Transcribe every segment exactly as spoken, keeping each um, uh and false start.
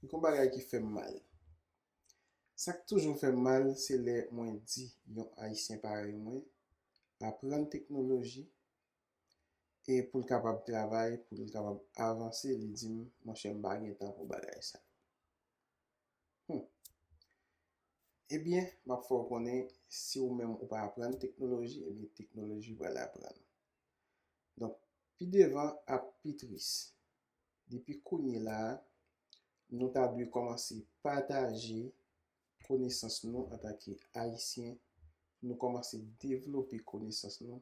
Li gon bagay ki fè m mal. Sa k toujou fè m mal, se lè mwen di yon Ayisyen parèy mwen aprann teknoloji e pou l kapab travay, pou l kapab avanse, li di m, monchè, m pa gen tan pou bagay sa. Hmm. Ebyen, m ap fè w konnen, si ou menm ou pa aprann teknoloji, ebyen, teknoloji pral aprann ou. Donk, pi devan ap pi tris. Depi kounye la a, nou ta dwe kòmanse pataje konesans nou antanke Ayisyen, nou kòmanse devlope konesans nou,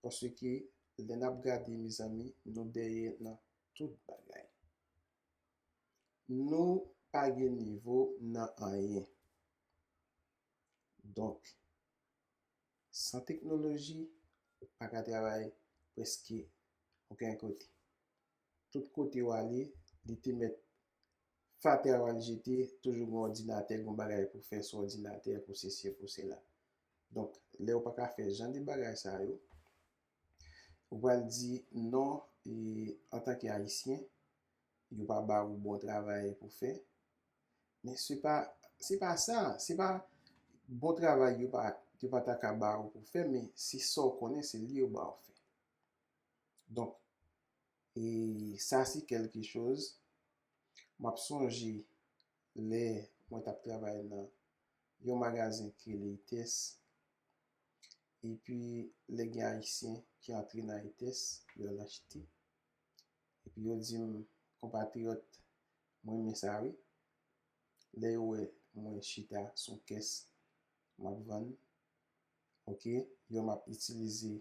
paske lè n ap gade, mezanmi, nou dèyè nan tout bagay. Nou pa gen nivo nan anyen. Donk, san teknoloji, ou pa ka travay prèske okenn kote. Tout kote w ale, li te mèt fatè a w al jete, toujou gen òdinatè, gen bagay pou fè sou òdinatè, pou sesi, pou sela. Donk, lè ou pa ka fè jan de bagay sa yo, ou pral di non, e, antanke Ayisyen, yo pa ba ou bon travay pou fè. Men se pa, se pa sa, se pa bon travay yo pa, yo pa ta ka ba ou pou fè, men se sa w konnen, se li yo ba ou fè. Donk, e sa se kèlke choz. M ap sonje lè mwen t ap travay nan yon magazen ki rele Ites. Epi, lè gen Ayisyen ki antre nan Ites, yo al achte. Epi yo di m, konpatriyòt, mwen renmen sa wi. Lè yo wè mwen chita sou kès, m ap vann, oke, yo m ap itilize,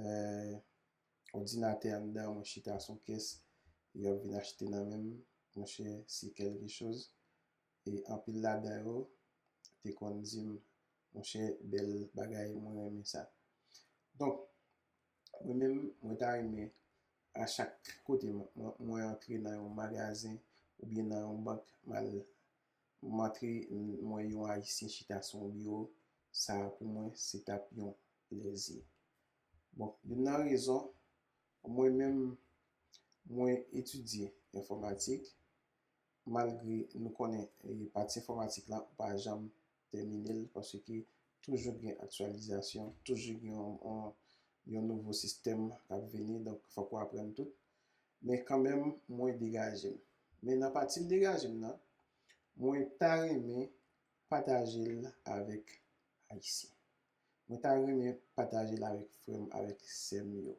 eh, òdinatè anndan, mwen chita sou kès, yo ap vin achte nan men m, monchè, se kèlke choz. E anpil ladan yo te konn di m, monchè, bèl bagay, mwen renmen sa. Donk, mwen menm, mwen ta renmen a chak kote mwen, mwen, mwen antre nan yon magazen oubyen nan yon bank, m al, m antre, m wè yon Ayisyen chita sou yon biwo, sa pou mwen, se t ap yon plezi. Bon, youn nan rezon, mwen menm, mwen etidye enfòmatik, malgre nou konnen, e, pati enfòmatik la, ou pa janm tèmine l, paske toujou gen aktyalizasyon, toujou gen yon, yon, yon nouvo sistèm k ap vini, donk fòk ou aprann tout. Men kanmenm, mwen degaje m. Men nan pati m degaje m nan, mwen ta renmen pataje l avèk Ayisyen. Mwen ta renmen pataje l avèk frè m, avèk sè m yo.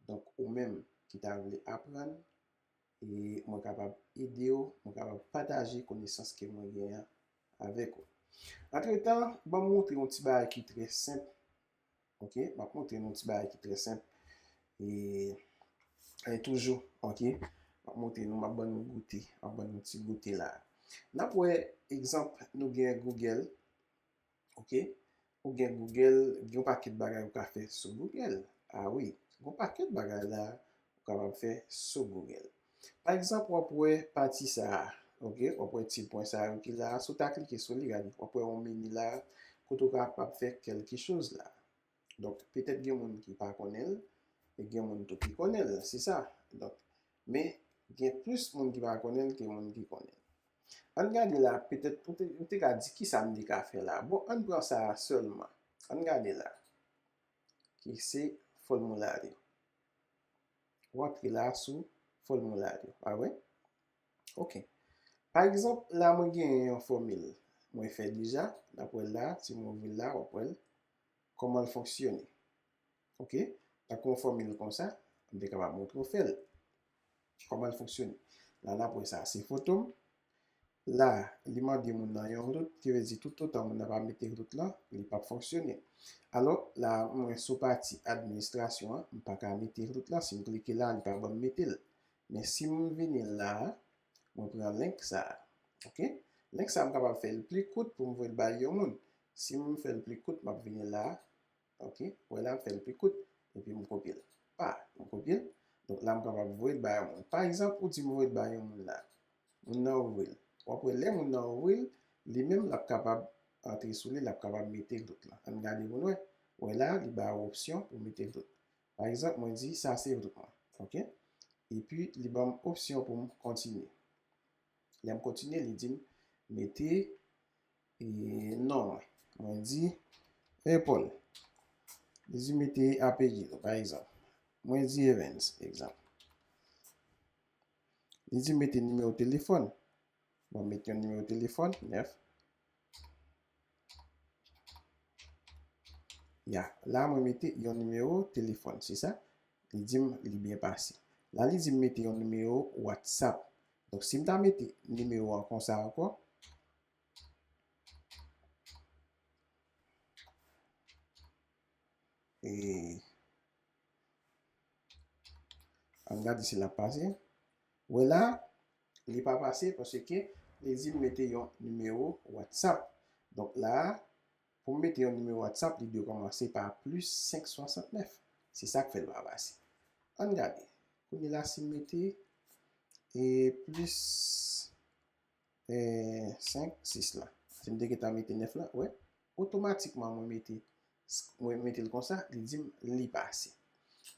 Donk, ou menm ki ta vle aprann, e mwen kapab ede w, mwen kapab pataje konesans ke mwen genyen an avèk ou. Antretan, ban m montre yon ti bagay ki trè senp. Oke, m ap montre nou yon ti bagay ki trè senp. E, e toujou, oke, m ap montre nou, m ap ban nou goute, m ap ban nou ti goute la. N ap wè egzanp, nou gen Google. Oke? Ou gen Google, gen yon pakèt bagay ou ka fè sou Google. A wi, gen yon pakèt bagay la ou kapab fè sou Google. Pa egzanp, w ap wè pati sa a, oke? W ap wè ti pwen sa yo ki la a. Si w ta klike sou li, gade, w ap wè yon meni la a, kote w kapab fè kèlke choz la. Donk, petèt gen moun ki pa konnen l, e gen moun tou ki konnen l, se sa. Donk, men, gen plis moun ki pa konnen l ke moun ki konnen l. Ann gade la, petèt ou te, ou te ka di, "Kisa m te ka fè la?" Bon, ann pran sa a sèlman. Ann gade la. Ki se fòmilè yo. W antre la sou fòmilè yo, pa vre? Oke. Pa egzanp, la mwen genyen yon fòmil mwen fè deja, n ap wè l la, si mwen ouvri l la, w ap wè l, kòman l fonksyone. Oke? Tankou yon fòmil konsa, m te kapab montre w fè l. Kòman l fonksyone? La, n ap wè sa, se foto m. La, li mande moun nan yon rout, ki vle di toutotan moun nan pa mete rout lan, li p ap fonksyone. Alò, la, mwen sou pati administrasyon an, m pa ka mete rout lan, si m klike la, li pa ban m mete l. Men si m vini la, mwen pran link sa a, oke? Link sa a, m kapab fè l pli kout pou m voye l bay yon moun. Si m fè l pli kout, m ap vini la, oke? Wè la, m fè l pi kout, epi m kopye l. Pa, m kopye l. Donk la, m kapab voye l bay yon moun. Pa egzanp, ou di m voye l bay yon moun la. Moun nan ouvri l. W ap wè lè moun nan ouvri l, li menm l ap kapab antre sou li, l ap kapab mete rout lan. Ann gade pou n wè. Wè la, li ba w opsyon pou mete rout. Pa egzanp, mwen di, sa se rout mwen. Oke? Epi, li ban m opsyon pou m kontinye. Lè m kontinye, li di m mete e, non mwen. Mwen di, e, Paul. Li di mete apelyido, pa egzanp. Mwen di Evans, egzanp. Li di mete nimewo telefòn. Mwen mete yon nimewo telefòn, nèf. Ya, la mwen mete yon nimewo telefòn, se sa? Li di m li byen pase. La li di m mete yon nimewo WhatsApp. Donk si m ta mete nimewo an konsa ankò, e, ann gade si l ap pase. Wè la, li pa pase paske li di m mete yon nimewo WhatsApp. Donk la, pou m mete yon nimewo WhatsApp, li dwe kòmanse pa plis senk swasantnèf. Se sa k fè l pa pase. Ann gade. Kounye la, si m mete e plis e, senk, sis la. Si m te gentan mete nèf la, wè, otomatikman mwen mete, mwen mete l konsa, li di m li pase.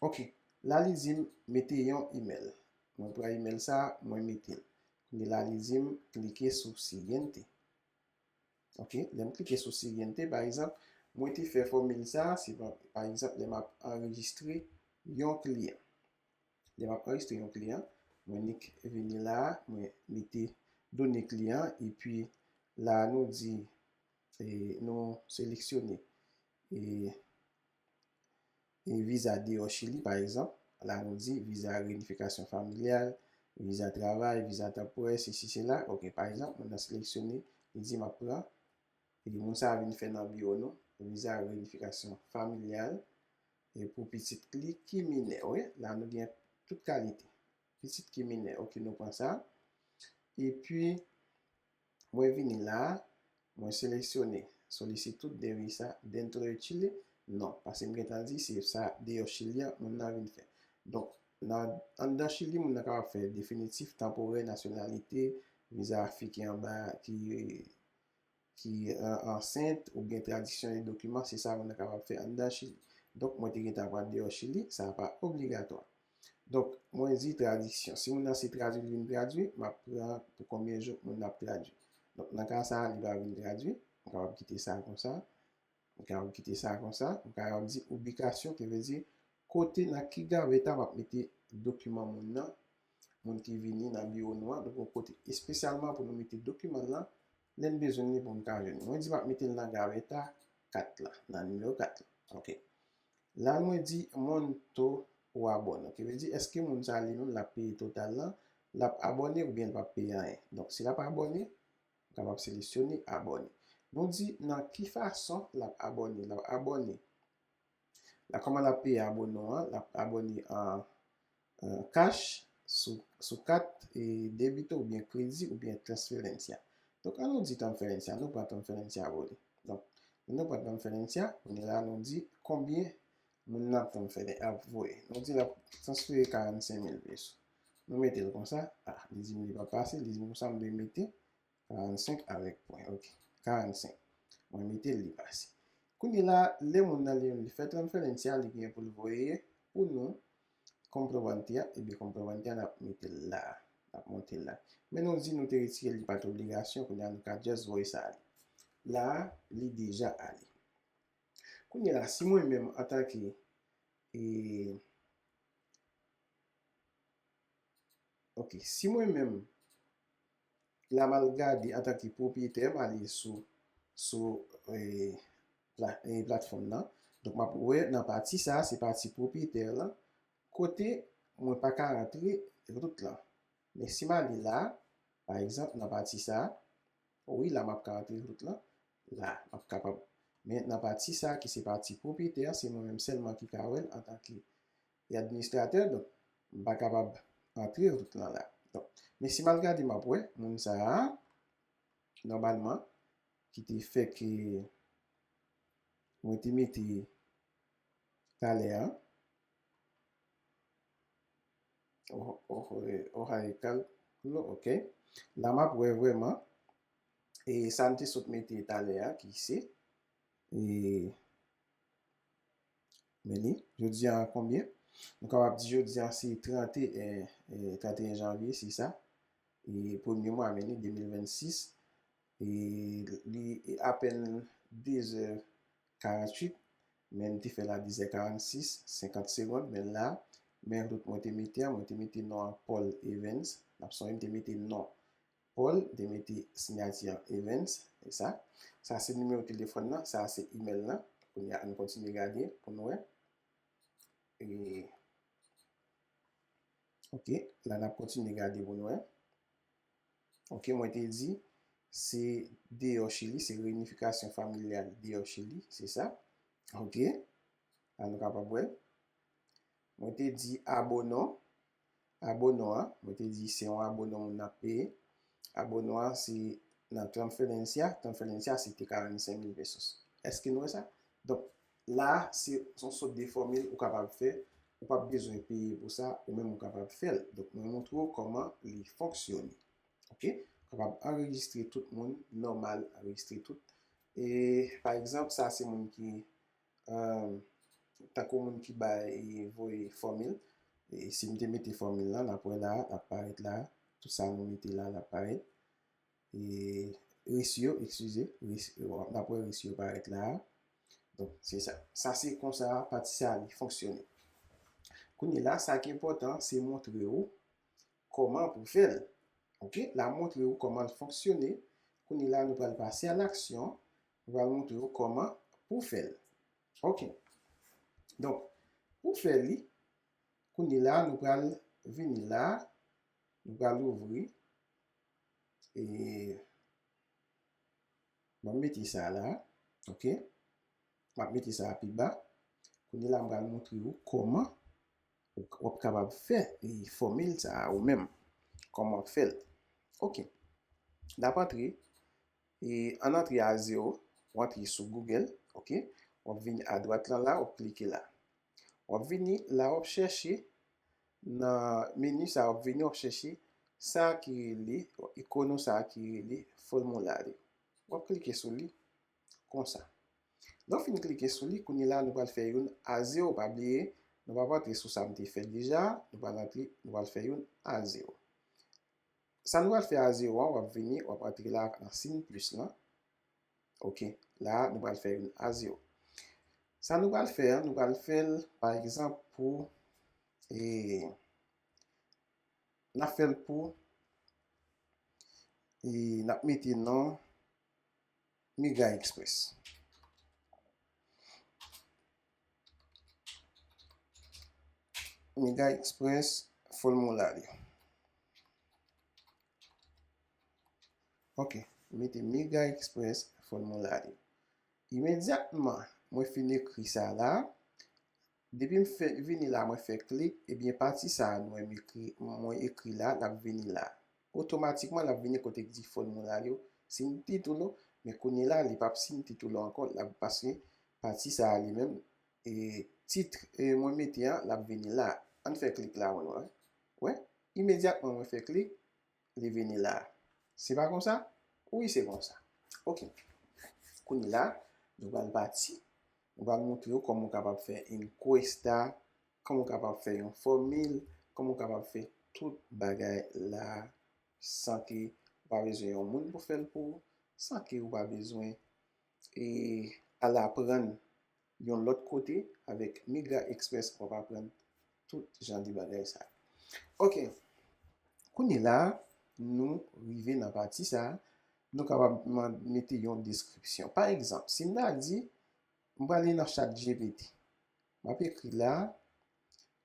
Ok, la li di m mete yon email. Mwen pran email sa, mwen mete l. Kounye la li di m klike sou siguiente. Ok, lè m klike sou siguiente, pa egzanp, mwen te fè fòmil sa, se pa, pa egzanp, lè m ap anrejistre yon kliyan. Lè m ap anrejistre yon kliyan, mwen nik vini la, mwen mete done kliyan, epi la nou di, e, nou seleksyone, e, e, viza deyò Chili, pa egzanp. La nou di viza reyinifikasyon familyal, viza travay, viza tanporè, sesi, sela. Ok, pa egzanp, mwen nan seleksyone, li di m ap pran, epi moun sa a vin fè nan biwo nou, viza reyinifikasyon familyal, e pou pitit li ki minè, wi, la nou gen tout kalite. Pitit ki minè, ok, nou pran sa. Epi, mwen vini la, mwen seleksyone solicitud de visa dentro de Chile. Non, paske m gentan di se sa deyò Chili an, moun nan vin fè. Donk, nan, anndan Chili, moun nan kapab fè definitif, tanporè, nasyonalite, viza fi ki anba, ki ki, e, ansent, oubyen tradiksyon de dokiman, se sa moun nan kapab fè anndan Chili. Donk, mwen te gentan pran deyò Chili, sa pa obligatwa. Donk, mwen di tradiksyon. Si moun nan se tradui li vin tradui, m ap pran pou konbyen jou moun nan ap tradui. Donk, nan ka sa a, li pa vin tradui, m kapab kite sa konsa. M kapab kite sa konsa. M kapab di ubikasyon, ki vle di kote, nan ki gaveta m ap mete dokiman moun nan, moun ki vini nan biwo nou an. Donk, yon kote espesyalman pou nou mete dokiman l lan, lè n bezwen li pou n ka jwenn li. Mwen di m ap mete l nan gaveta kat la, nan nimewo kat la. Ok. La, mwen di monto o abono, ki vle di èske moun sa li menm l ap peye total lan, l ap abòne oubyen l p ap peye anyen. Donk, si l ap abòne, ou kapab seleksyone abòne. Nou di nan ki fason l ap abòne. L ap abòne. La, kòman l ap peye abono an? L ap abòne an, an kach sou, sou kat, e, debito oubyen kredi oubyen transferencia. Donk, an nou di transferencia, nou pran transferencia pou li. Donk, nou pran transferencia, kounye la, nou di konbyen moun nan ap transfere, ap voye. Nou di l ap transfere karannsenk mil peso. Nou mete l konsa, a, li di m li pa pase, li di m konsa m dwe mete karannsenk avèk pwen, ok. Karannsenk. Mwen mete l, li pase. Kounye la, lè moun nan li menm li fè transferencia, li gen pou l voye pou nou comprobante a, ebyen comprobante a n ap mete l la, n ap monte l la. Men nou di nou te retire l, li pa t obligasyon, kounye a nou ka just voye sa ale. La, li deja ale. Kounye la, si mwen menm antanke, e, ok, si mwen menm, la m al gade antanke pwopyetè, m ale sou, sou, e, pla-, e, platfòm nan. Donk, m ap wè nan pati sa a, se pati pwopyetè lan, kote mwen pa ka rantre rout lan. Men si m ale la, pa egzanp, nan pati sa a, wi, la m ap ka rantre rout lan, la, m ap kapab. Men nan pati sa a, ki se pati pwopyetè a, se mwen menm sèlman ki ka wè l antanke e administratè, donk, m pa kapab antre rout lan la. Donk, men si m al gade, m ap wè, moun sa a, nòmalman, ki te fè ke mwen te mete talè a, oh, oh, eh, oh, hay kalkulo, ok. La, m ap wè vrèman, e sa n te sot mete talè a, ki se, e, Men li, jodi a konbyen? Nou kapab di jodi a se trant e en, eh, trant e en janvye, se sa. E premye mwa me li de mil vennsis, e li apèn de zè karanntuit, men m te fè l a de zè karannsis, senkant segonn, men la, men tout mwen te mete a, mwen te mete non an Paul Evans. N ap sonje m te mete non Paul, m te mete siyati an Evans, e sa. Sa se nimewo telefòn nan, sa se imèl lan. Kounye a, ann kontinye gade pou n wè. E, ok, la n ap kontinye gade pou n wè. Ok, mwen te di, se deyò Chili, se reyinifikasyon familyal deyò Chili, se sa. Ok, la nou kapab wè. Mwen te di abonon, abonon an, mwen te di se yon abonon moun ap peye. Abonon an se nan transferencia, transferencia se te karannsenk mil pesos. Èske nou wè sa? Donk, la, se yon sòt de fòmil ou kapab fè, ou p ap bezwen peye pou sa, ou menm ou kapab fè l. Donk, mwen montre w kòman li fonksyone. Ok? Ou kapab anrejistre tout moun, nòmal, anrejistre tout. E, pa egzanp, sa se moun ki, tankou moun ki bay, voye fòmil. E, si m te mete fòmil lan, n ap wè la, l ap parèt la. Tout sa nou mete la, l ap parèt. E, resi yo, eskize, resi, n ap wè resi yo parèt la. Donk, se sa. Sa se konsa pati sa li fonksyone. Kounye la, sa ki enpòtan, se montre w kòman pou fè l. Ok, la montre w kòman l fonksyone. Kounye la, nou pral pase a laksyon. Nou pral montre w kòman pou fè l. Ok. Donk, pou fè li, kounye la, nou pral vini la, nou pral ouvri. E, ban m mete sa la, ok? M ap mete sa a pi ba. Kounye la, m pral montre w kòman w ap kapab fè, e, fòmil sa a ou menm. Kòman w ap fè l. Ok. N ap antre, e, ann antre a zewo, w antre sou Google, ok? W ap vin adwat lan la, w ap klike la. W ap vini la, w ap chèche nan meni sa, w ap vini, w ap chèche sa ki rele, ikono sa ki rele fòmilè. W ap klike sou li konsa. Lè w fin klike sou li, kounye la nou pral fè youn a zewo. Pa bliye, nou p ap antre sou sa m te fè deja, nou pral antre, nou pral fè youn a zewo. Sa nou pral fè a zewo an, w ap vini, w ap antre la nan siy plis lan. Ok, la nou pral fè youn a zewo. Sa nou pral fè an, nou pral fè l, pa egzanp, pou, e, n ap fè l pou, e, n ap mete non Mega Express. Mega Express fòmilè. Ok, mete Mega Express fòmilè. Imedyatman, mwen fin ekri sa la, depi m fè, vini la, mwen fè klik, ebyen, pati sa a nou wè m ekri, mwen ekri la, l ap vini la. Otomatikman, l ap vini kote k di fòmilè yo, siy titulo, men kounye la, li p ap siy titulo ankò, l ap, paske pati sa a li menm, e, tit, e, mwen mete a, l ap vini la. Ann fè klik la, wè, wè. Wè, imedyatman mwen fè klik, li vini la. Se pa konsa? Wi, se konsa. Ok. Kounye la, nou pral pati. Nou pral montre w kòman w kapab fè encuesta, kòman w kapab fè yon fòmil, kòman w kapab fè tout bagay la san ke w pa bezwen yon moun pou fè l pou ou, san ke w pa bezwen, e, al aprann yon lòt kote. Avèk Mega Express, w ap aprann tout jan de bagay sa. Ok. Kounye la, nou rive nan pati sa, nou kapab man-, mete yon deskripsyon. Pa egzanp, si m ta di, m prale nan ChatGPT. M ap ekri la,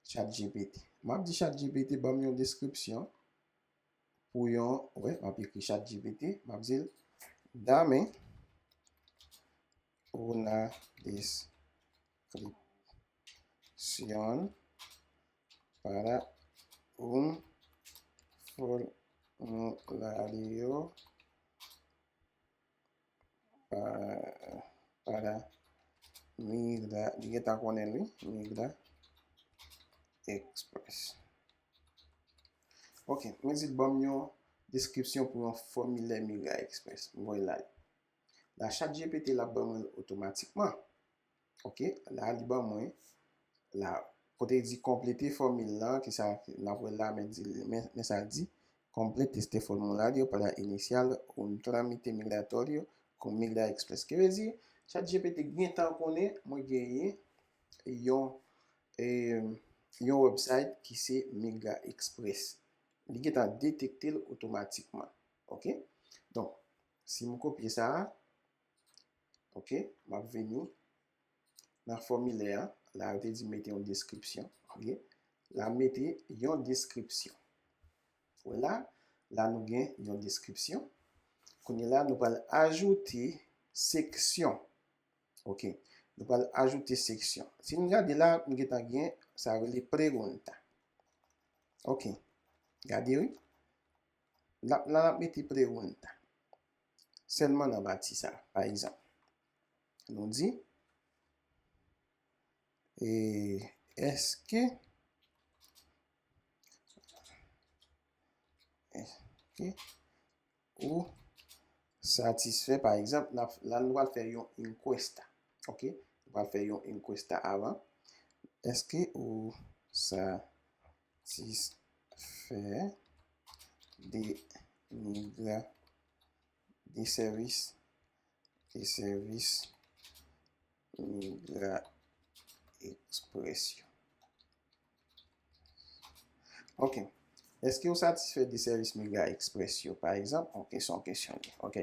ChatGPT. M ap di ChatGPT ban m yon deskripsyon pou yon, wè, m ap ekri ChatGPT, m ap di l, dame una descripción para un formulario pa-, para Migra, li gentan konnen li, Migra Express. Ok, mwen di l ban m yon deskripsyon pou yon fòmilè Migra Express. Mwen voye l ale. La, ChatGPT la ban mwen l otomatikman. Ok, la, li ban mwen, la, kote di konplete fòmil lan, ki sa, n ap wè la, men di, men, men sa l di, Complete este formulario para iniciar un trámite migratorio con Migra Express. Ki vle di, ChatGPT gentan konnen mwen genyen yon, e, yon website ki se Migra Express. Li gentan detekte l otomatikman. Ok? Donk, si m kopye sa a, ok, m ap vini nan fòmilè a, la yo te di mete yon deskripsyon, ok? La mete yon deskripsyon. Wè la, la nou gen yon deskripsyon. Kounye la, nou pral ajoute seksyon. Ok, nou pral ajoute seksyon. Si n gade la, nou gentan gen sa rele pregunta. Ok, gade wi. La, la n ap mete pregunta. Sèlman nan pati sa, pa egzanp. Nou di, e, èske, èske ou satisfè, pa egzanp, n ap, la nou pral fè yon encuesta. Ok? Nou pral fè yon encuesta avan. Èske ou satisfè de migra, de sèvis, de sèvis Migra Express yo? Ok. Èske ou satisfè de sèvis Migra Express yo, pa egzanp? Ok, se yon kesyon li. Ok.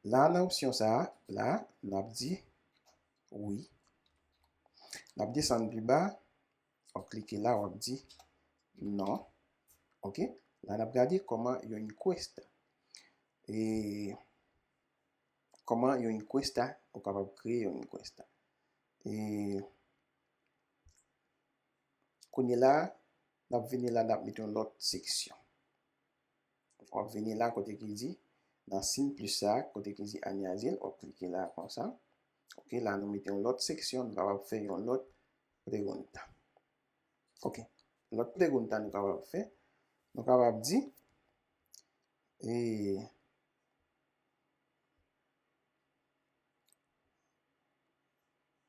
La, nan opsyon sa a, la, n ap di wi. N ap desann pi ba, w ap klike la, w ap di non. Ok? La, n ap gade kòman yon encuesta. E kòman yon encuesta, ou kapab kreye yon encuesta. E kounye la, n ap vini la, n ap mete yon lòt seksyon. W ap vini la kote ki di, nan siy plis sa, kote ki di añadir, w ap klike la konsa. Ok, la nou mete yon lòt seksyon, nou kapab fè yon lòt pregunta. Ok, lòt pregunta nou kapab fè, nou kapab di, e,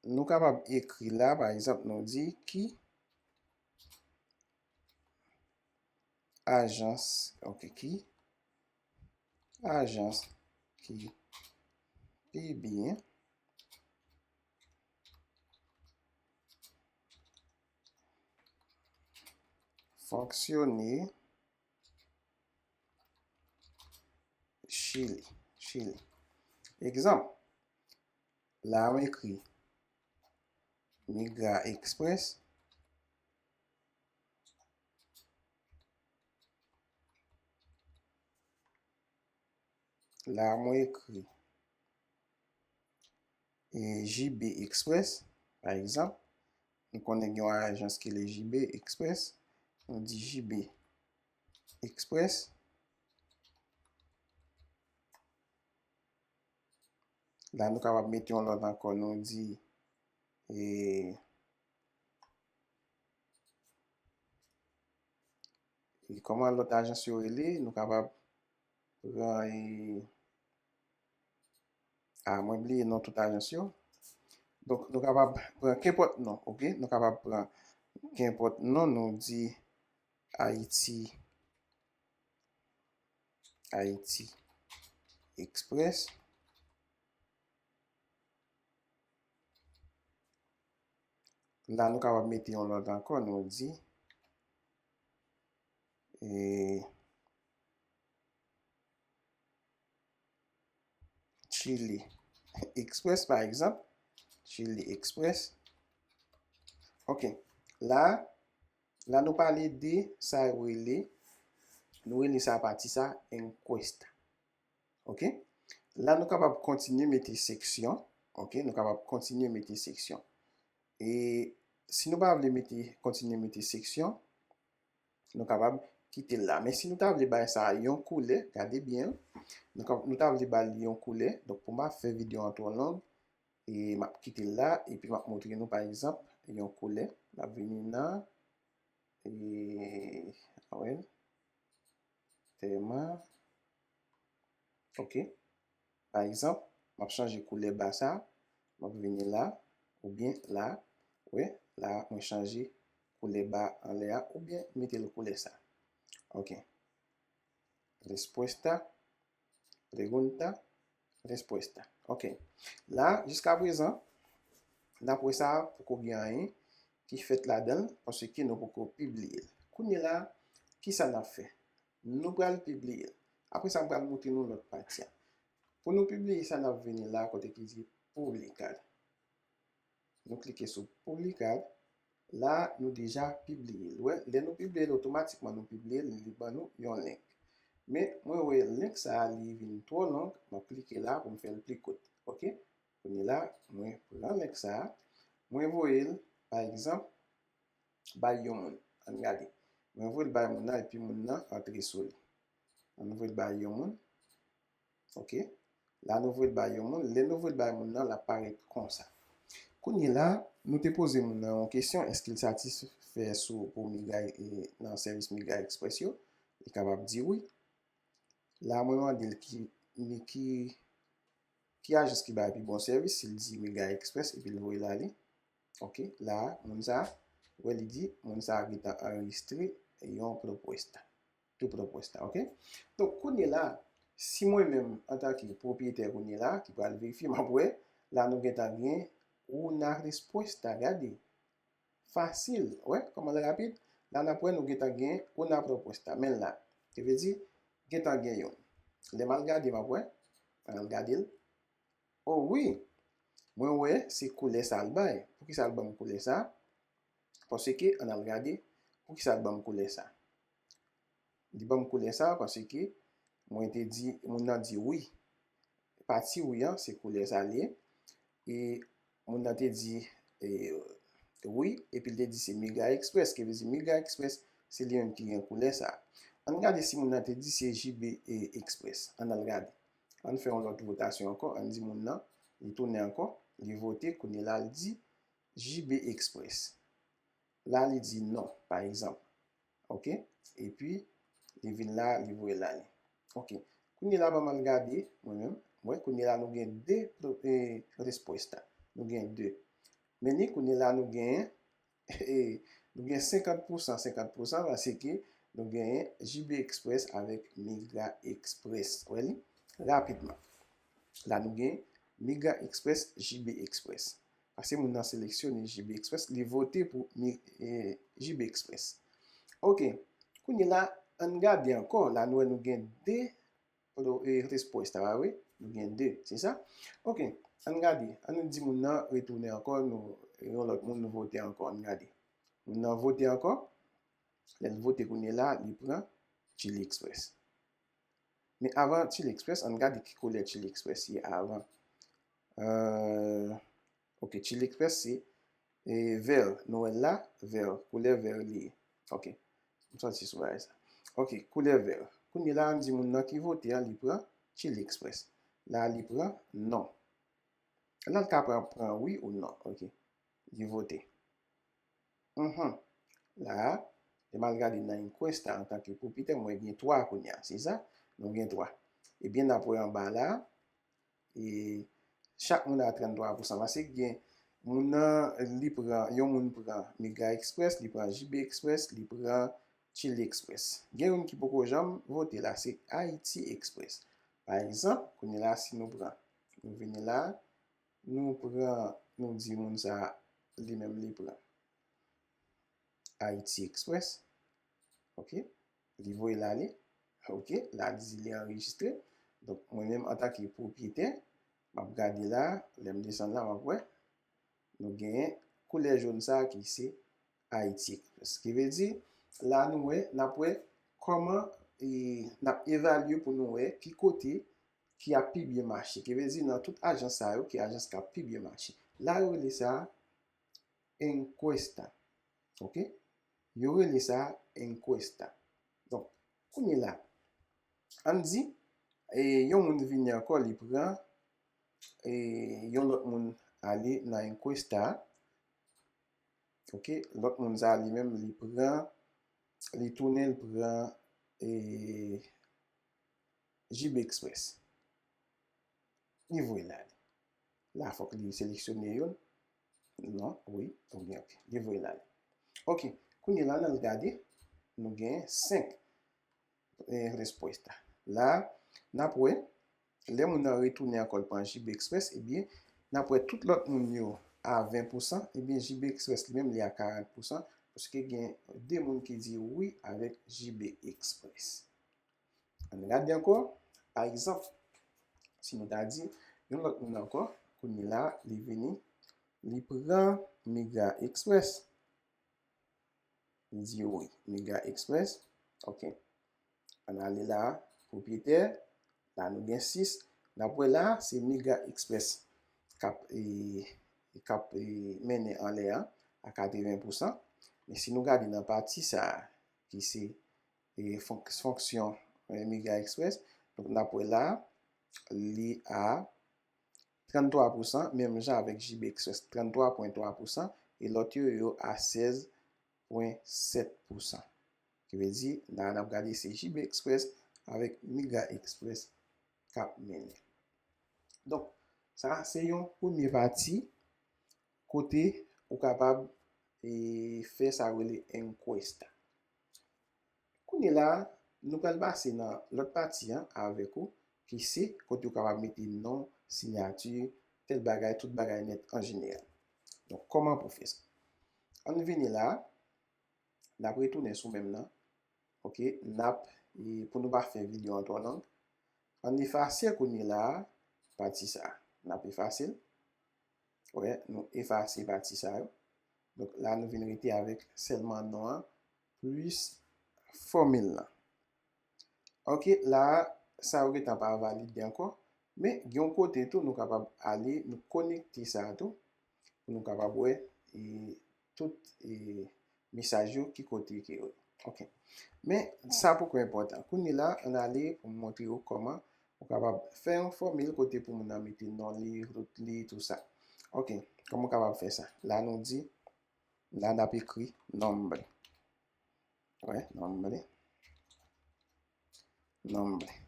nou kapab ekri la, pa egzanp, nou di ki ajans, ok, ki ajans ki pi byen fonksyone Chili, Chili. Egzanp, la mwen ekri Migra Express. La mwen ekri e, J B Express, pa egzanp. Nou konnen gen yon ajans ki rele J B Express. Nou di J B Express. La, nou kapab mete yon lòt ankò, nou di, e, e kòman lòt ajans yo rele, nou kapab pran, e, a, mwen bliye non tout ajans yo. Donk, nou kapab pran kenpòt non, ok? Nou kapab pran kenpòt non, nou di Ayiti, Ayiti Express. La, nou kapab mete yon lòt ankò, nou di, e, Chili Express, pa egzanp. Chili Express. Ok. La, la nou pale de sa yo rele, nou rele sa pati sa encuesta. Ok? La, nou kapab kontinye mete seksyon. Ok? Nou kapab kontinye mete seksyon. E si nou pa vle mete, kontinye mete seksyon, nou kapab kite l la. Men si nou ta vle bay sa yon koulè, gade byen, nou ka, nou ta vle ba li yon koulè. Donk, pou m pa fè videyo an twò long, e m ap kite l la, epi m ap montre nou, pa egzanp, yon koulè. M ap vini nan, e, a wè, tema. Ok. Pa egzanp, m ap chanje koulè ba sa, m ap vini la, oubyen la, wi, la, mwen chanje koulè ba anlè a, oubyen mete l koulè sa. Ok. Respuesta. Pregunta. Respuesta. Ok. La, jiskaprezan, n ap wè sa poko gen anyen ki fèt ladan l, paske nou poko pibliye l. Kounye la, kisa n ap fè? Nou pral pibliye l. Apre sa, m pral montre nou lòt pati a. Pou nou pibliye sa, n ap vini la kote ki di publicar. Nou klike sou publicar. La, nou deja pibliye l. Wè, lè nou pibliye l, otomatikman nou pibliye l, li ban nou yon link. Men, mwen wè link sa a, li vin twò long, m ap klike la pou m fè l pi kout. Ok? Kounye la, mwen pran link sa a, mwen voye l, pa egzanp, bay yon moun. Ann gade. Mwen voye l bay moun nan, epi moun nan antre sou li. Ann voye l bay yon moun. Ok? La, nou voye l bay yon moun. Lè nou voye l bay moun nan, l ap parèt konsa. Kounye la, nou te poze moun nan yon kesyon, èske l satisfè sou pou Mega, e, nan sèvis Mega Express yo? Li kapab di wi. La, mwen mande l ki, ni ki, ki ajans ki bay pi bon sèvis, si l di Mega Express, epi l voye l ale. Ok, la, moun sa, wè li di, moun sa gentan anrejistre yon propuesta. Tu propuesta, ok? Donk, kounye la, si mwen menm, antanke pwopriyetè kounye la, ki pral verifye, m ap wè, la nou gentan gen una respuesta, gade. Fasil, wè, kòman l rapid? La n ap wè nou gentan gen una propuesta, men la, ki vle di, gentan gen youn. Lè m al gade, m ap wè, ann al gade l. O wi, mwen wè se koulè sa l bay. Poukisa l ban m koulè sa? Paske, ann al gade, poukisa l ban m koulè sa? Li ban m koulè sa paske mwen te di, moun nan di wi. Pati wi an, se koulè sa l ye. E moun nan te di, e, wi, epi l te di se Mega Express, ki vle di Mega Express, se li menm ki gen koulè sa. Ann gade si moun nan te di se J B Express. Ann al gade. Ann fè yon lòt votasyon ankò. Ann di moun nan, li tounen ankò, li vote, kounye la l di J B Express. La li di non, pa egzanp. Ok? Epi, li vin la, li voye l ale. Ok. Kounye la, ban m al gade, mwen menm. Mwen, kounye la, nou gen de pro- e, respuesta. Nou gen de. Men ni kounye la, nou gen, e, nou gen senkant pousan, senkant pousan, paske nou gen J B Express avèk Mega Express. Wè li? Rapidman. La, nou gen Mega Express, J B Express. Paske moun nan seleksyone J B Express, li vote pou Mi- e, J B Express. Ok. Kounye la, ann gade ankò. La, nou wè nou gen de pro- e, respuesta, pa vre? Nou gen de, se sa? Ok. Ann gade. Ann di moun nan retounen ankò, nou, yon lòt moun, nou vote ankò. Ann gade. Moun nan vote ankò. Lè l vote kounye la, li pran Chili Express. Men avan Chili Express, ann gade ki koulè Chili Express ye avan. Euh, ok, Chili Express se, e, vè, nou wè l la, vè, koulè vè li ye. Ok, m sòti sou bagay sa. Ok, koulè vè. Kounye la, ann di moun nan ki vote an, li pran Chili Express. La, li pran non. La, l ka pran, pran wi ou non. Ok, li vote. Mhm. La, lè m al gade nan encuesta antanke pwopriyetè, mwen gen twa kounye a, se sa? Nou gen twa. Ebyen, n ap wè anba la, e chak moun a tranntwa pousan. Paske gen moun nan, li pran, yon moun pran Mega Express, li pran J B Express, li pran Chili Express. Gen youn ki poko janm vote la, se Haiti Express. Pa egzanp, kounye la, si nou pran, nou vini la, nou pran, nou di moun sa, li menm li pran Haiti Express. Ok. Li voye l ale. Ok. La di li anrejistre. Donk, mwen menm, antanke pwopriyetè, m ap gade la. Lè m desann la, m ap wè. Nou genyen koulè jòn sa ki se Haiti Express. Ki vle di, la nou wè, n ap wè kòman, e, n ap evalye pou nou wè ki kote ki ap pi byen mache. Ki vle di, nan tout ajans sa yo, ki ajans k ap pi byen mache. La, yo rele sa encuesta. Ok? Yo rele sa encuesta. Donk, kounye la, ann di, e, yon moun vini ankò, li pran, e, yon lòt moun ale nan encuesta. Ok? Lòt moun sa, li menm, li pran, li tounen, li pran, e, J B Express. Li voye l ale. La, fòk li seleksyone youn. Non, wi, oubyen, ok. Li voye l ale. Ok, kounye la, n al gade, nou gen senk, e, respuesta. La, n ap wè, lè moun nan retounen ankò, l pran J B Express, ebyen, n ap wè tout lòt moun yo a ven pousan, ebyen, J B Express li menm, li a karant pousan, paske gen de moun ki di wi avèk J B Express. Ann gade ankò, pa egzanp, si nou ta di, yon lòt moun ankò, kounye la, li vini, li pran Mega Express. Li di wi, Mega Express. Ok. Ann ale la, pwopyetè. La, nou gen sis. N ap wè la, se Mega Express k ap, e, k ap, e, mennen anlè a, a katreven pousan. Men si nou gade nan pati sa a, ki se, e, fonk-, fonksyon, e, Mega Express, donk, n ap wè la, li a tranntwa pousan, menm jan avèk J B Express, tranntwa pwen twa pousan, e lòt yo, yo a sèz pwen sèt pousan. Ki vle di, la, n ap gade se J B Express avèk Mega Express k ap mennen. Donk, sa se yon premye pati kote ou kapab, e, fè sa yo rele encuesta. Kounye la, nou pral pase nan lòt pati an avèk ou, ki se kote ou kapab mete non, siyati, tèl bagay, tout bagay nèt an jeneral. Donk, kòman pou fè sa? Ann vini la, n ap retounen sou menm nan. Ok, n ap, e, pou nou pa fè videyo an twò long, ann efase kounye la, pati sa. N ap efase l. Wè, nou efase pati sa yo. Donk, la, nou vin rete avèk sèlman non an, plis fòmil lan. Ok, la, sa yo gentan pa valide ankò. Men, gen yon kote tou, nou kapab ale, nou konekte sa tou, pou nou kapab wè, e, tout, e, mesaj yo, ki kote ke yo ye. Ok. Men, sa poko enpòtan. Kounye la, ann ale pou m montre w kòman ou kapab fè yon fòmil kote pou moun nan mete non li, rout li, tou sa. Ok. Kòman w kapab fè sa? La, nou di, la, n ap ekri nombre. Wè, nombre. Nombre.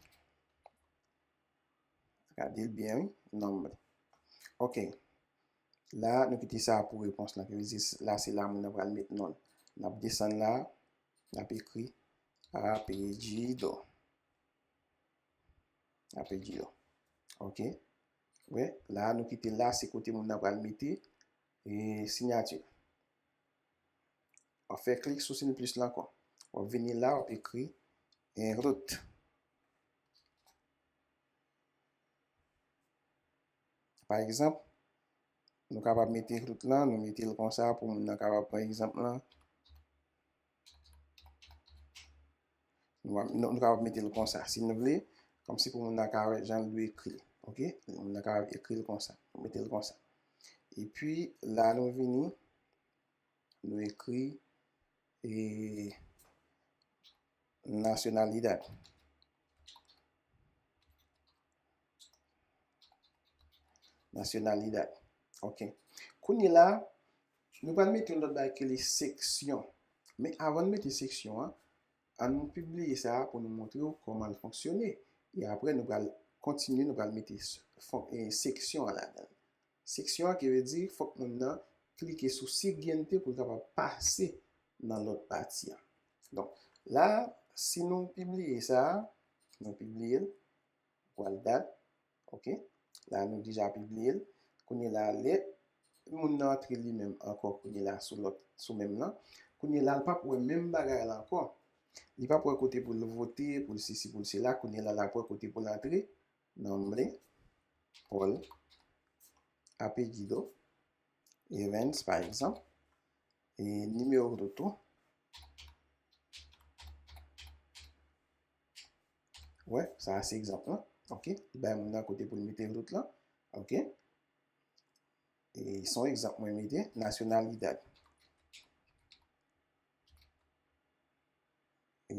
Gade l byen, wi. Nombre. Ok. La, nou kite sa pou repons lan. Ki vle di, la, se la moun nan pral met non l. N ap desann la, n ap ekri apellido. Apellido. Ok. Wè, la, nou kite la, se kote moun nan pral mete, e, siyati. W ap fè klik sou siy plis la ankò. W ap vini la, w ap ekri, e, rout. Pa egzanp, nou kapab mete rout lan, nou mete l konsa pou moun nan kapab pran egzanp lan. Nou, nou, nou kapab mete l konsa. Si nou vle, kòmsi pou moun nan ka wè jan l dwe ekri l. Ok? Moun nan kapab ekri l konsa. Nou mete l konsa. Epi, la nou vini, nou ekri, e, nacionalidad. Nacionalidad. Ok. Kounye la, nou pral mete yon lòt bagay ki rele seksyon. Men avan n mete seksyon an, ann pibliye sa pou nou montre w kòman l fonksyone. E apre, nou pral kontinye, nou pral mete s-, fon-, e, seksyon an ladan l. Seksyon an ki vle di, fòk moun nan klike sou siguiente pou l kapab pase nan lòt pati an. Donk, la, si nou pibliye sa, nou pibliye l, igualdad, ok? La, nou deja pibliye l. Kounye la, lè moun nan antre li menm ankò, kounye la, sou lòt, sou menm nan, kounye la, l p ap wè menm bagay la ankò. Li p ap wè kote pou l vote, pou l sesi, pou l sela, kounye la, l ap wè kote pou l antre. Nombre, Paul, apellido, Evans, pa egzanp, e nimewo rout ou. Wè, sa a se egzanp lan. Ok, li bay moun nan kote pou l mete rout lan. Ok. E se yon egzanp mwen mete, nacionalidad. E,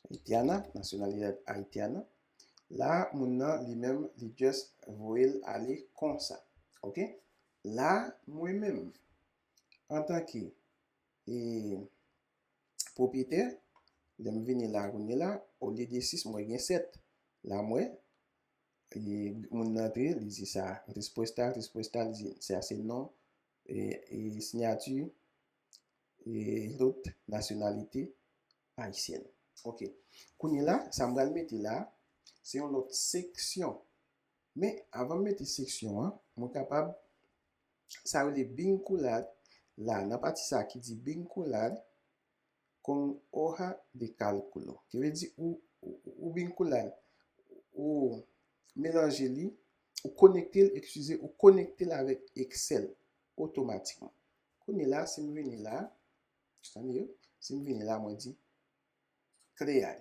haitiana, nacionalidad haitiana. La, moun nan, li menm, li just voye l ale konsa. Ok? La, mwen menm, antanke, e, pwopyetè, lè m vini la, kounye la, olye de sis, mwen gen sèt. La, mwen, e, moun nan antre, li di sa, respuesta, respuesta, li di, sa se non, e, e, siyati, e, rout, nasyonalite ayisyèn. Ok. Kounye la, sa m pral mete la, se yon lòt seksyon. Men, avan m mete seksyon an, mwen kapab, sa rele vinculado la, nan pati sa ki di vinculado con hoja de cálculo. Ki vle di ou, ou, ou vinculado, ou melanje li, ou konekte l, eskize, ou konekte l avèk Excel otomatikman. Kounye la, si m vini la, tande, si m vini la, mwen di crear.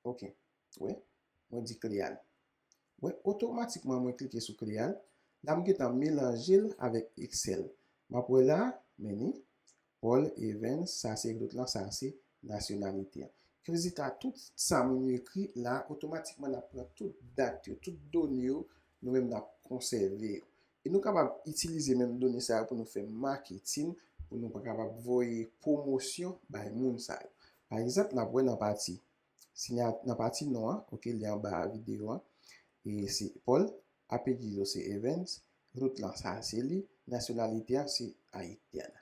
Ok. Wè, mwen di crear. Wè, otomatikman mwen klike sou crear. La m gentan melanje l avèk Excel. M ap wè la, men ni, Paul Evans, sa se Ruth lan, sa se nasyonalite an. Rezilta tout sa moun yo ekri la, otomatikman n ap pran tout dat yo, tout done yo, nou menm n ap konsève yo. E nou kapab itilize menm done sa yo pou nou fè maketin, pou nou kapab voye pwomosyon bay moun sa yo. Pa egzanp, n ap wè nan pati, si n a, nan pati non an, ok, li anba videyo an, e se Paul, apelyido se Evans, Ruth lan sa se li, nasyonalite an se ayisyèn.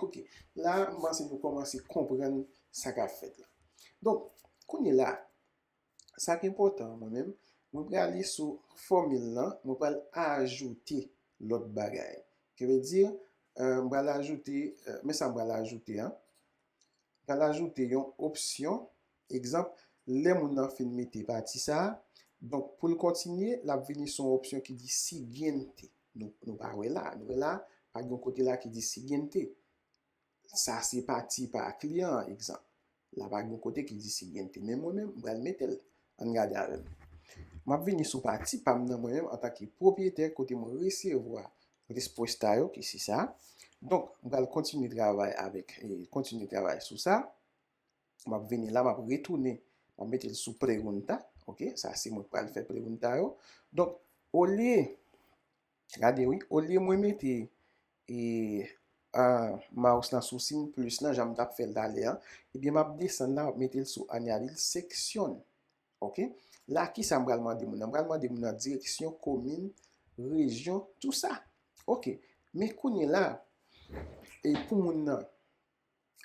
Ok, la, m panse nou kòmanse konprann sa k ap fèt la. Donk, kounye la, sa k enpòtan, mwen menm, mwen prale sou fòmil lan, mwen pral ajoute lòt bagay. Ki vle di, euh, m pral ajoute, euh, men sa m pral ajoute an. M pral ajoute yon opsyon, egzanp, lè moun nan fin mete pati sa a, donk, pou l kontinye, l ap vini sou yon opsyon ki di siguiente. Nou, nou pa wè la, nou wè la, pa gen yon kote la ki di siguiente. Sa se pati pa kliyan an, egzanp. La pa gen yon kote ki di siguiente, men mwen menm, m pral mete l. Ann gade avè m. M ap vini sou pati pa m nan mwen menm antanke pwopweyetè kote mwen resevwa respuesta yo, ki se sa. Donk, m pral kontinye travay avèk, e, kontinye travay sou sa. M ap vini la, m ap retounen, m ap mete l sou pregunta, ok? Sa se mwen k pral fè pregunta yo. Donk, olye, gade wi, olye mwen mete, e, a, mouse lan sou siy plis lan, jan m t ap fè l talè an, ebyen, m ap desann la, m ap mete l sou añadir sección. Ok? La, ki sa m pral mande moun nan? M pral mande moun nan direksyon, komin, rejyon, tou sa. Ok. Men kounye la, e pou moun nan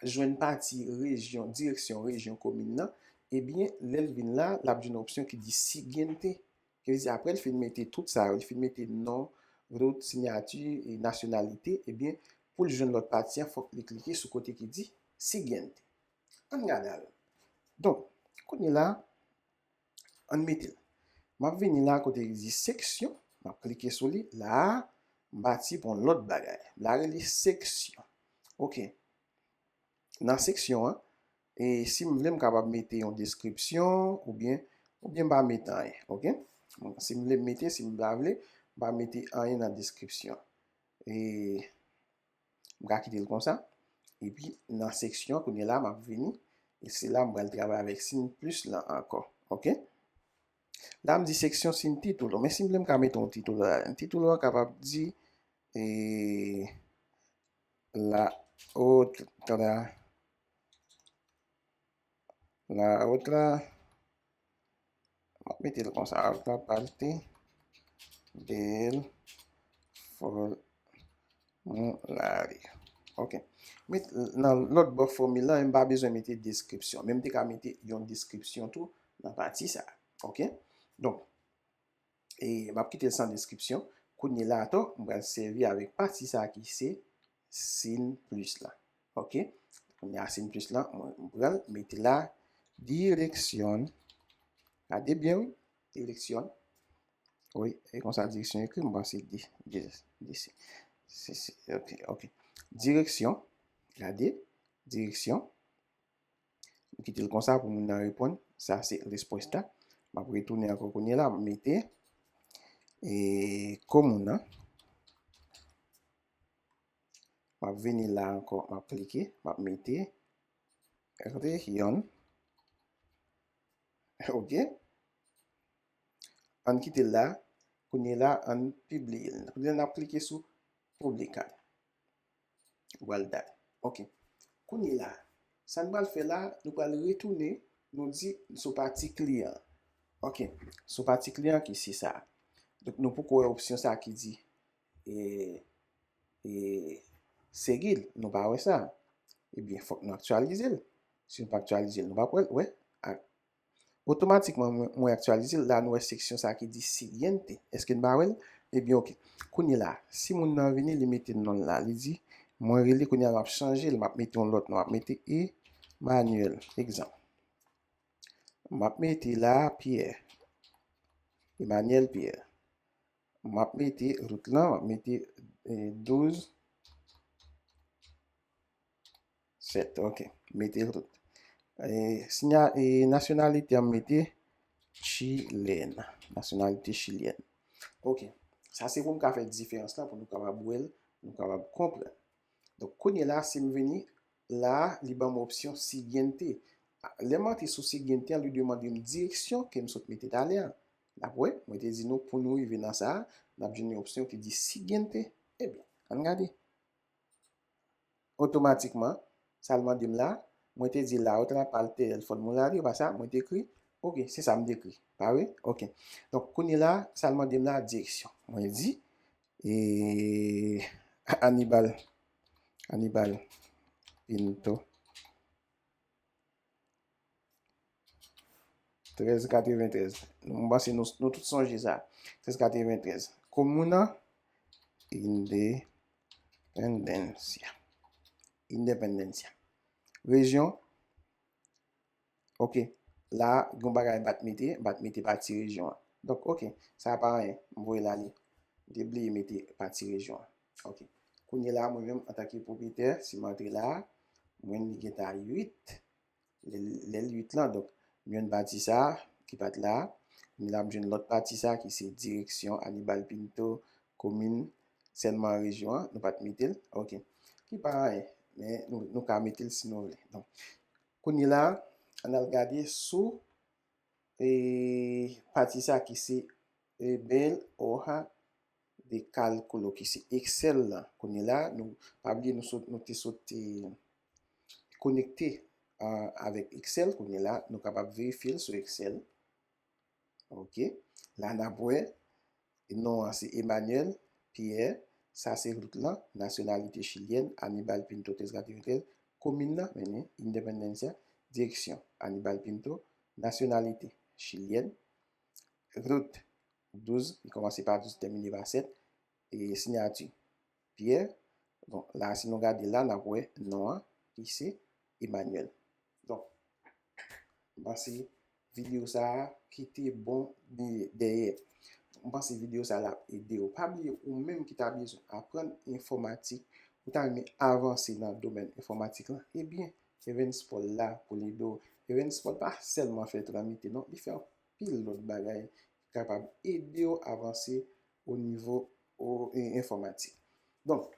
jwenn pati rejyon, direksyon, rejyon, komin nan, ebyen, lè l vin la, l ap jwenn opsyon ki di siguiente. Ki vle di, apre l fin mete tout sa yo, li fin mete non, Ruth, siyati, e nasyonalite, ebyen, pou l jwenn lòt pati an, fòk li klike sou kote ki di siguiente. Ann gade avè m. Donk, kounye la, ann mete l. M ap vini la kote li di seksyon, m ap klike sou li. La a, m pati pou yon lòt bagay. La rele seksyon. Ok. Nan seksyon an, e si m vle, m kapab mete yon deskripsyon, oubyen, oubyen m pa mete anyen, ok? Si m vle m mete, si m pa vle, m pa mete anyen nan deskripsyon. E m ka kite l konsa. Epi, nan seksyon, kounye la, m ap vini. E se la m pral travay avèk siy plis lan ankò, ok? La, m di seksyon sin título. Men si m vle, m ka mete yon título la. Título an kapab di, e, la otra, la otra, m ap mete l konsa, otra parte del formulario. Ok. Met nan lòt bò fòmil lan, m pa bezwen mete deskripsyon. Men m te ka mete yon deskripsyon tou nan pati sa. Ok? Donk, e m ap kite l san deskripsyon. Kounye la atò, m pral sèvi avèk pati sa ki se siy plis la. Ok? Kounye a siy plis la, mwen, m pral mete la direksyon. Gade byen, wi. Direksyon. Wi, e konsa direksyon ekri, m panse di, di, di, si, si, si, ok, ok. Direksyon, gade, direksyon. M kite l konsa pou moun nan reponn. Sa se respuesta. M ap retounen ankò kounye la, m mete, e, comuna. M ap vini la ankò, m ap klike, m ap mete región. Ok. Ann kite l la. Kounye la, ann pibliye l. Kounye la, n ap klike sou publicar. Igualdad. Ok. Kounye la, sa n pral fè la, nou pral retounen, nou di sou pati kliyan. Ok. Sou pati kliyan ki se sa. Donk, nou poko wè opsyon sa ki di, e, e, seguir. Nou pa wè sa. Ebyen, fòk nou aktyalize l. Si nou pa aktyalize l, nou p ap wè l, wè. Otomatikman, mwen, mwen aktyalize l. La, nou wè seksyon sa ki di siguiente. Èske n pa wè l? Ebyen, oke. Kounye la, si moun nan vini, li mete non l la. Li di, mwen rele, kounye a, m ap chanje l, m ap mete yon lòt non, m ap mete Emmanuel, egzanp. M ap mete la Pierre. Emmanuel Pierre. M ap mete rout lan, m ap mete eh, douz sèt, ok. Mete rout. Eh, sinya, eh, nasyonalite an, m mete chilèn. Nasyonalite chilyèn. Ok. Sa se pou m ka fè diferans lan, pou nou kapab wè l, nou kapab konprann. Donk, kounye la, si m vini la, li ban m opsyon siguiente. Lè m antre sou siguiente an, li demande m direksyon ke m sot mete talè a. N ap wè, mwen te di nou, pou nou rive nan sa, n ap jwenn yon opsyon ki di siguiente. Ebyen, ann gade. Otomatikman, sa l mande m la, mwen te di la, otra parte del formulario, pa sa, mwen te ekri, ok, se sa m te ekri, pa vre? Ok. Donk, kounye la, sa l mande m la, direksyon. Mwen di, e Anibal, Anibal Pinto. Trèz katreventrèz. M panse nou, nou tout sonje sa. Trèz katreventrèz. Comuna Independencia. Independencia. Rejyon. Ok. La, gen yon bagay m pa t mete, m pa t mete pati rejyon an. Donk, ok. Sa pa anyen. M voye l ale. M te bliye mete pati rejyon an. Ok. Kounye la, mwen menm, antanke pwopriyetè, si m antre la, mwen li gentan uit. Lè, lè l uit lan, donk, m jwenn pati sa a ki pa t la. Kounye la, m jwenn lòt pati sa a ki se direksyon Anibal Pinto, komin, sèlman rejyon an, nou pa t mete l. Ok. Ki pa anyen, men nou, nou ka mete l si nou vle. Donk, kounye la, ann al gade sou e pati sa ki se e bèl hoja de cálculo ki se Excel lan. Kounye la, nou pa bliye nou sot, nou te sot e, konekte a, avèk Excel. Kounye la, nou kapab verifye l sou Excel. Ok. La, n ap wè non an se Emmanuel Pierre. Sa se rout lan, nasyonalite chilyèn, Anibal Pinto trèz katreventrèz, komin nan, men Independencia, direksyon, Anibal Pinto, nasyonalite chilyèn, rout douz, li kòmanse pa douz, tèmine pa sèt, e siyati Pierre. Bon, la, si nou gade la, n ap wè non an, ki se Emmanuel. Donk, m panse videyo sa a kite bon dèyè. M panse videyo sa a l ap ede w. Pa bliye, ou menm ki ta bezwen aprann enfòmatik, ou ta renmen avanse nan domèn enfòmatik lan, ebyen, Evans Paul la pou l ede w. Evans Paul pa sèlman fè tramite, non, li fè anpil lòt bagay ki kapab ede w avanse o nivo o, e, enfòmatik. Donk,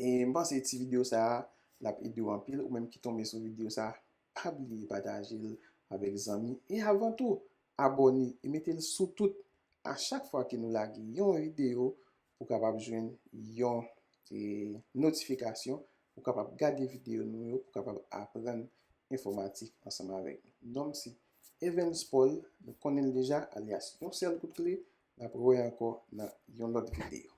e, m panse ti videyo sa a, l ap ede w anpil. Ou menm ki tonbe sou videyo sa a, pa bliye pataje l avèk zanmi. E avan tou, abòne e mete l sou tout. A chak fwa ke nou lage yon videyo, pou kapab jwenn yon, e, notifikasyon, pou kapab gade videyo nou yo, pou kapab aprann enfòmatik ansanm avèk nou. Non m se Evans Paul, nou konnen l deja, alyas Yon Sèl Kout Kle. N ap rewè ankò nan yon lòt videyo.